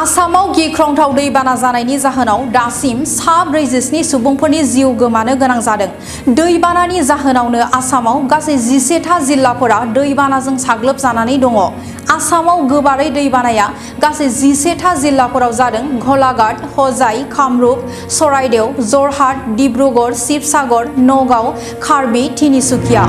आसामाव गिख्रंथाव दैबाना जानायनि जाहोनाव दासिम सा 47 सुबुंफोरनि जिउ गोमानो गोनां जादों। दैबानानि जाहोनावनो आसामाव गासै 11था जिल्लाफोरा दैबानाजों साग्लोबजानानै दङ। आसामाव गोबारै दैबानाया गासै 11था जिल्लाफोराव जादों। गलाघाट, हजाइ, कामरुप, चराइदेव, जरहाट, डिब्रुगड़, शिबसागर, नगाव, कार्बि, तिनिसुकिया।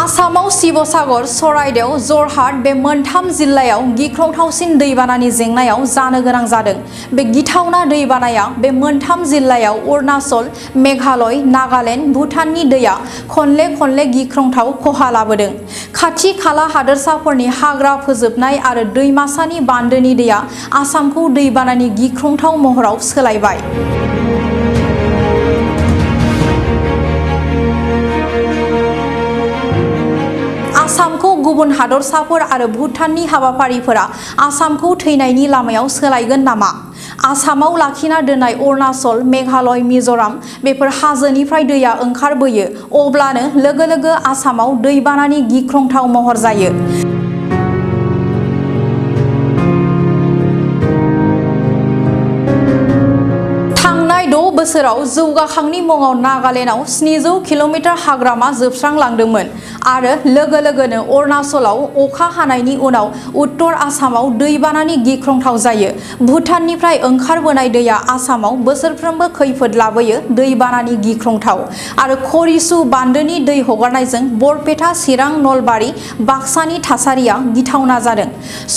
आसामाव शिबसागर, चराइदेव, जरहाट बे मोनथाम जिल्लायाव गिख्रंथावसिन दैबानानि जेंनायाव जानो गोनां जादों। बे गिथावना दैबानाया बे मोनथाम जिल्लायाव अरुणाचल, मेघालय, नागालेन्ड, भुटाननि दैया खनले गिख्रंथाव खहा लाबोदों। खाथि खाला हादोरसाफोरनि हाग्रा फोजोबनाय आरो दैमासानि बान्दोनि दैया आसामखौ दैबानानि गिख्रंथाव महराव सोलायबाय। आसामखौ गुबुन हादरसाफोर आरो भुटाननि हाबाफारिफोरा आसामखौ थैनायनि लामायाव सोलायगोन नामा? आसामाव लाखिना दोननाय अरुणाचल, मेघालय, मिज'राम बेफोर हाजोनिफ्राय दैया ओंखारबोयो, अब्लानो लोगो आसामाव दैबानानि गिख्रंथाव महर जायो। थांनाय 6 बोसोराव जौगाखांनि मुङाव नागालेन्डआव 700 किल'मिटार हाग्रामा जोबस्रांलांदोंमोन आरो लोगोनो अरुणाचलाव अखा हानायनि उनाव उत्तर आसामाव दैबानानि गिख्रंथाव जायो। भुटाननिफ्राय ओंखारबोनाय दैया आसामाव बोसोरफ्रोमबो खैफोद लाबोयो, दैबानानि गिख्रंथाव। आरो खरिसु बान्दोनि दै हगारनायजों बरपेटा, चिरां, नलबारि, बाक्सानि थासारिया गिथावना जादों।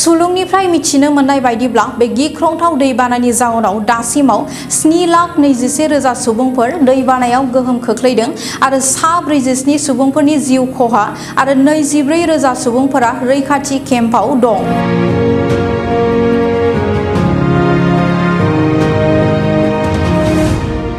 सुलुंनिफ्राय मिथिनो मोननाय बायदिब्ला बे गिख्रंथाव दैबानानि जाउनाव दासिमाव 7,21,000 सुबुंफोर दैबानायाव गोहोम खोख्लैदों आरो सा 47 सुबुंफोरनि जिउ खहा आरो 24,000 सुबुंफोरा रैखाथि केम्पआव दं।